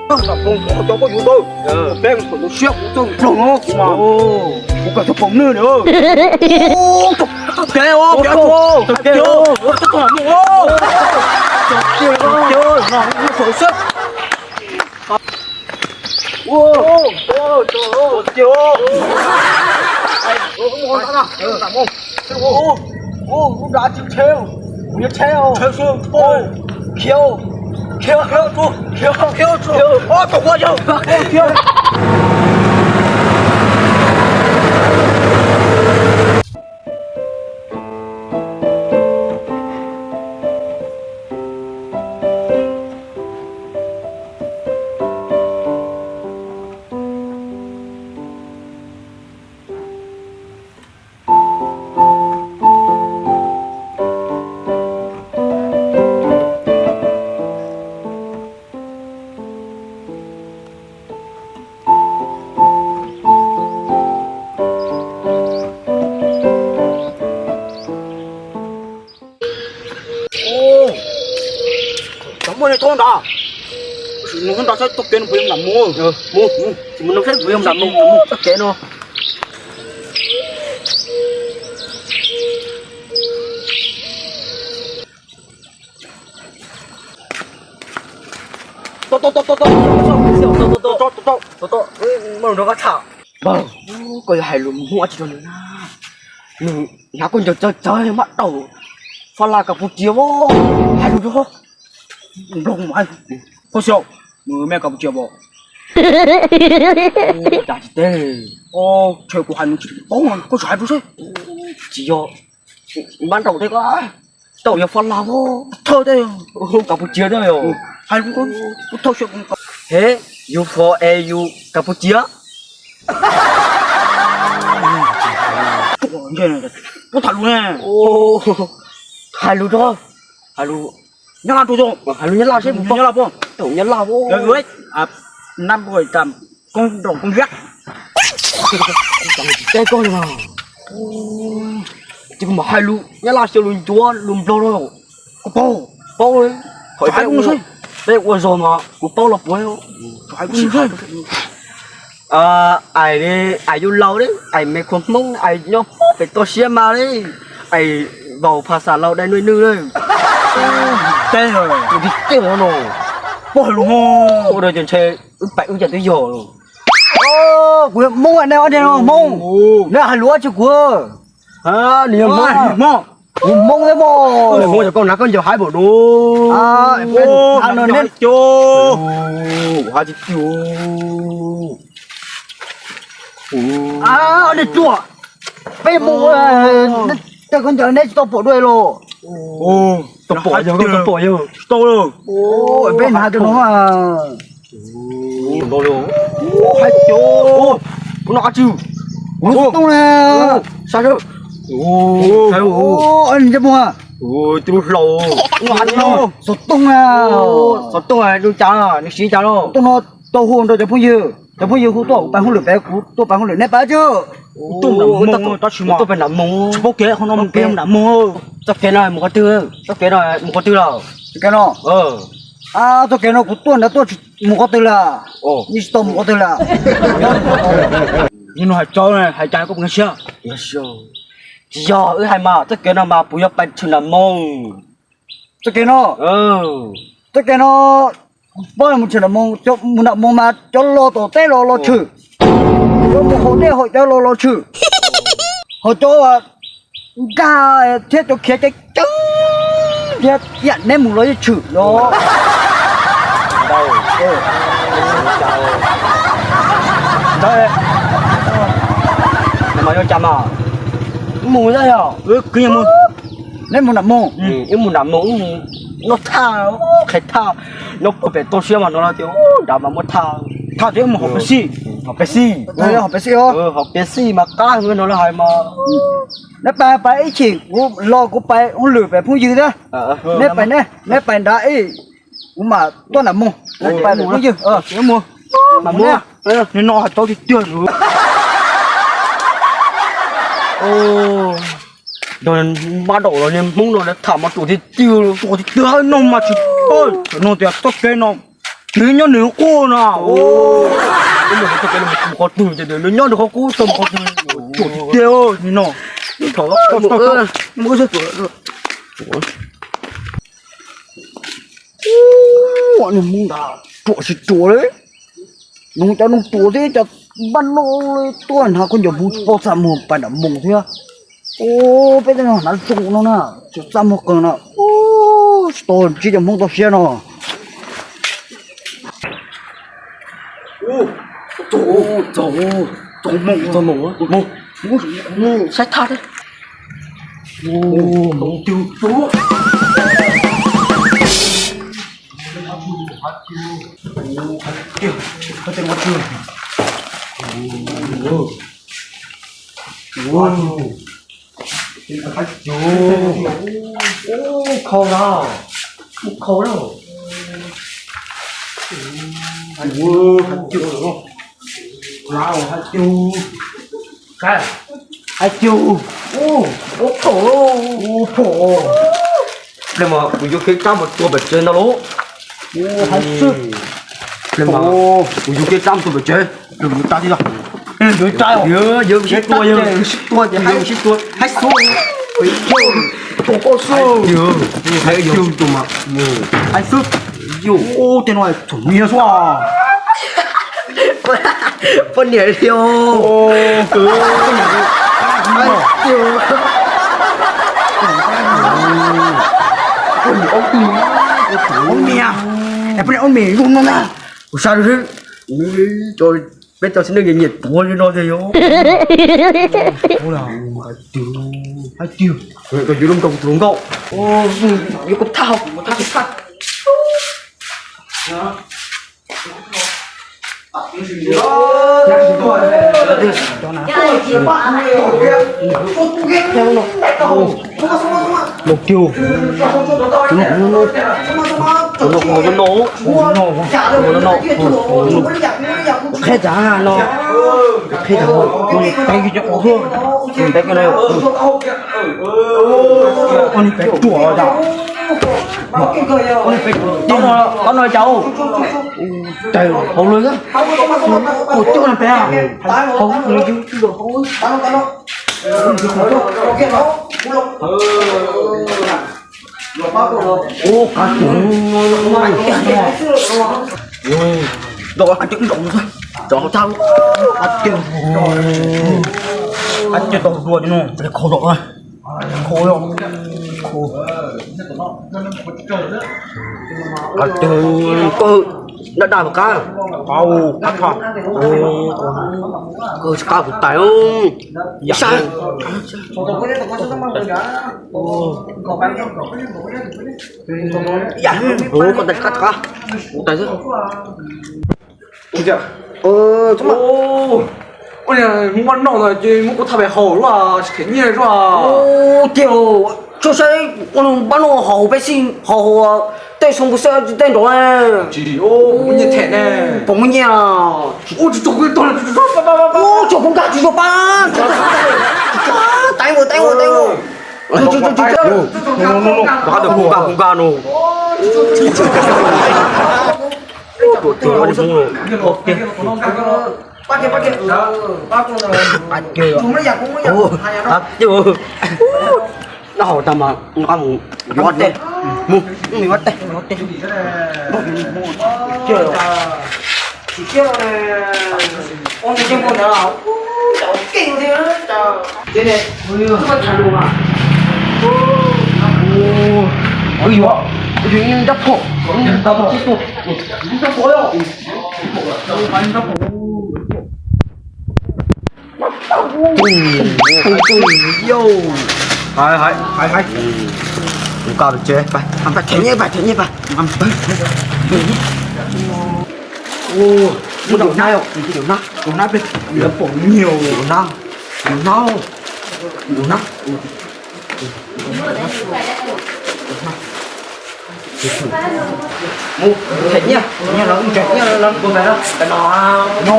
Cov poj yuav tau, peb kuv siab kuv txawj nploog no kuv mas, kuv kawm txog pom nwj na. Kev, kev, Cov muaj li tub nrad, sim mus nrad saib txoj kev no puas yog nram mus. Mus, mus, sim mus nrad saib puas yog nram mus txoj kev no. Koj yuav hais lus Hmoob ua tsi rau nws na? Nws hnav koj ncaws txawv txawv mab daum fas las Kapucia, hais lus rau nploog mas. Koj xyov nws mej Kapucia pom? Cas tsis teb, ntshe kuv hais nws tsis paub, koj tsis hais rau seb. Tsis yog mab daum tej ko, daum yog fas las, thawj tej Kapucia tej yog. Hais lus, kuv thawj xyov. He, you for a you Kapucia. Puab tham lus ne. Hais lus rau, hais lus Nyab Laj rau, hais lus Nyab Laj seb, Nyab Laj puab, Nyab Laj puab. Nab koj tam koob nroos koob viab. Teb koj li mas, ces kuv mam hais lus Nyab Laj xyaw lus ncuav lus Nplog rau. Koj paub, paub li. Peb ua zog mas kuv paub los puav. Ais li, ais yus laus li, ais me khuas Hmoob, ais nyob pem toj siab mas li, ais vaus phas xas laus dai nuj nwj li. Teb, tus tib teb no, pog lus ua rau ces ntshe wb pais wb cas twb yog. Kuv yog Hmoob, nej ob niag no Hmoob, nej hais lus ua tsi kuv. Nws yog Hmoob, kuv Hmoob thiab mog. Hmoob yog koj hnav koj ncaws haib npaum no. Haib tsis tiag. Ob niag ruam, peb mus, koj ncaws neb tsis tau pom dua los? Tsis tau pom yog, tsis tau pom yog. Peb hnav rau no. Haib tiag. Kuv no qab tsw, kuv xov tooj na. Saib, saib, ntsej muag, xov tooj na. Xov tooj, nws cas, nws siv cas los? Xov tooj no tau hu nrog cov phooj ywg, cov phooj ywg hu tuaj kuv pais hauj lwm pem, kuv tuaj pais hauj lwm, nej pais tso. Kuv tuaj pem nram Moos, tsis paub kev, qhov no mus kev nram Moos. Txoj kev no mus qhov twg? Txoj kev no mus qhov twg los? Txoj kev no, txoj kev no kuv tuaj nrad tuaj mus qhov twg lawm? Yeej tsis tau mus qhov twg lawm. Yog no hais tso, hais cas koj puas nkag siab? Tsis yog, wb hais mas txoj kev no mas puas yog pais tshwm nram Moos? Txoj kev no, txoj kev no, kuv paub mus tshwm nram Moos, mus nram Moos mas cov los tom teb los los tshwm, cov mus haus dej haus cawv los los tshwm, ho cov nkag thiab cov khiav cawv cawv thiab yam neb mus los yeej tshwm los. Mas yog cas mas mus yog, neb mus nram Moos, wb mus nram Moos, wb mus noj thaj, qhais thaj, nyob puag pem toj siab mas no tias nrad mas muaj thaj, thaj tias mus hauv Pepsi, hauv Pepsi, hauv Pepsi, hauv Pepsi mas qab heev no lawv hais mas. Neb pais pais ib chim kuv los kuv pais hauj lwm pem phooj ywg thiab, neb pais neb, neb pais nrad ib, kuv mam tuaj nram Moos, pais pem phooj ywg. Mas mus, no hais tau tiag tiag. Mab daum los niag Hmoob no tham mas ruam tiag tiag, ruam tiag tiag no mas tsis paub, no tias txoj kev no Tsis nyob nws qub no. Qhov twg ces nws nyob nws qhov qub tau qhov twg. Tsuam tiag tiag no. Ua niag Hmoob ntawd ruam tsis ruam li. Nws cov noog ruam thiab cov npab no tuaj hnav khaub ncaws puv tsis paub txaj muag pais nram moos thiab. Ua peb tej no hnav zoo no na, tsis txaj muag qees na. Tsis tau ntsib cov Hmoob toj siab no. Saib thaj. Khau na, khau na. Hais tias, hais tias, hais tias, ua pom, ua pom. Ple mas kuv yuav kev rab mus tua pem tsev ntag lauj. Hais xwb. Ple mas kuv yuav kev rab mus tua pem tsev, kuv yuav rab thiab. Yuav rab, yuav sib tua, yuav sib tua, yuav sib tua. Hais xwb. Tua koj xwb. Hais xwb. Hais xwb. Yus, ua tej no txom nyem xwb. Poj niam li os. Poj niam, poj niam zoo no na. Kuv saib, peb cov txiv neej nyiam tuav li no thiab yog. Hais tias, hais tias, yuav lub nkaus tus hluas nkauj, yuav koj thaj, koj thaj, koj thaj. Qheb tsa no, qheb tsa no, peb cov qhov, peb cov no, ua ni peb ruam tas, ua ni peb ruam, tau no cas, tes hauv lawm, ua coj no peb, hauv lawm, ua qab, ua qab, ua qab, ua qab, qab tau dua no, khau los, khau los, qab tau, koj daj daj qab, qab, qab, koj tsis qab kuv tais, saib. Yam, koj tais qab, koj tais xwb. Muab noj no ces muab kuv thaj pem haus luaj, tsis them nyiaj luaj. Tiag, tso saib, ua npab no haus peb xij, haus tej xoo pus xwb tsis tej nrov. Tsis, muab nyiaj them ne. Pom muab nyiaj. Ua tsis tau, tsis tau, tsis tau pab. Tais ua, tais ua, tais ua. Nkag, nkag no. Noj haus tag mas nqa mus yuav teb, mus yuav teb. Ua yuav, ua yuav rab phom, rab phom, rab phom. Hais, hais, hais, hais. Kuv koj pem tsev, pab them nyiaj, pab them nyiaj, pab. Muab daus hnab, daus hnab, daus hnab, pom nyiaj, daus hnab, daus hnab, daus hnab. Mus them nyiaj, them nyiaj los ntseeg nyiaj los tua pem no, pem no. No,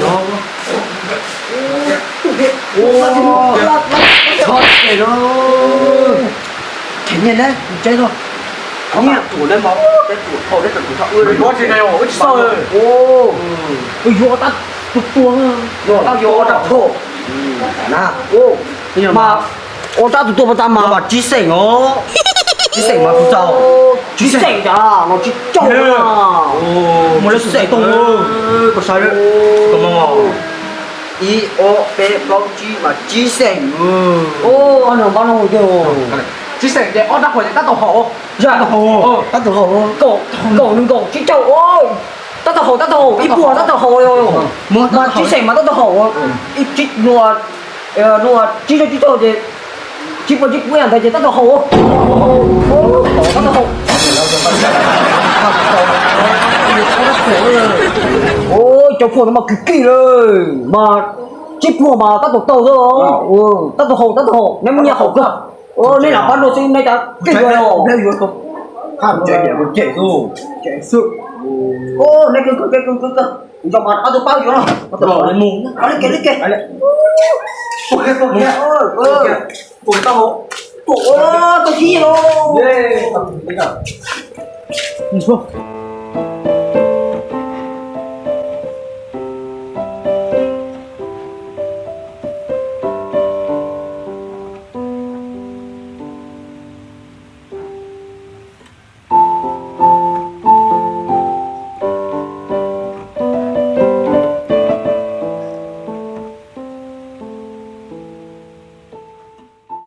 no. Ua, txhob them no. Them nyiaj na, mus tsev no. Nyiaj tuam dab mos, dab tuam thoj, dab tuam thoj, wb tsis xav. Wb yuav ob rab tuag tuag, tau yuav ob rab thoj na. Mas ob rab tuag tuag pas tas mas, mas tsib xeem os. Tsib xeem mas kuv tau. Tsib xeem cas no tsib caug na. Mus lawv xeem tau. Koj saib, ib ob peb plaub tsib mas tsib xeem. Tsib xeem ces ob rab hauv ces tab tom haum. Tab tom haum. Kaum, nees nkaum, tsib caug, tab tom haum, tab tom haum, ib puas tab tom haum. Mas tsib xeem mas tab tom haum. Ib tsib nua, nua tsib caug tsib caug ces tsib puas tsib puas ntawd ces tab tom haum. Tab tom haum. Cov phuam no mas kim kim lawm mas, tsib puas mas tab tom tau xwb. Tab tom haum, tab tom haum, neb muaj nyiaj haum kawg. Neb lam pab dua xwb neb cas kim kawg. Neb kawg kawg kawg kawg, nco mas ob tug pab yuav no. Li ke li ke. Tau sib los.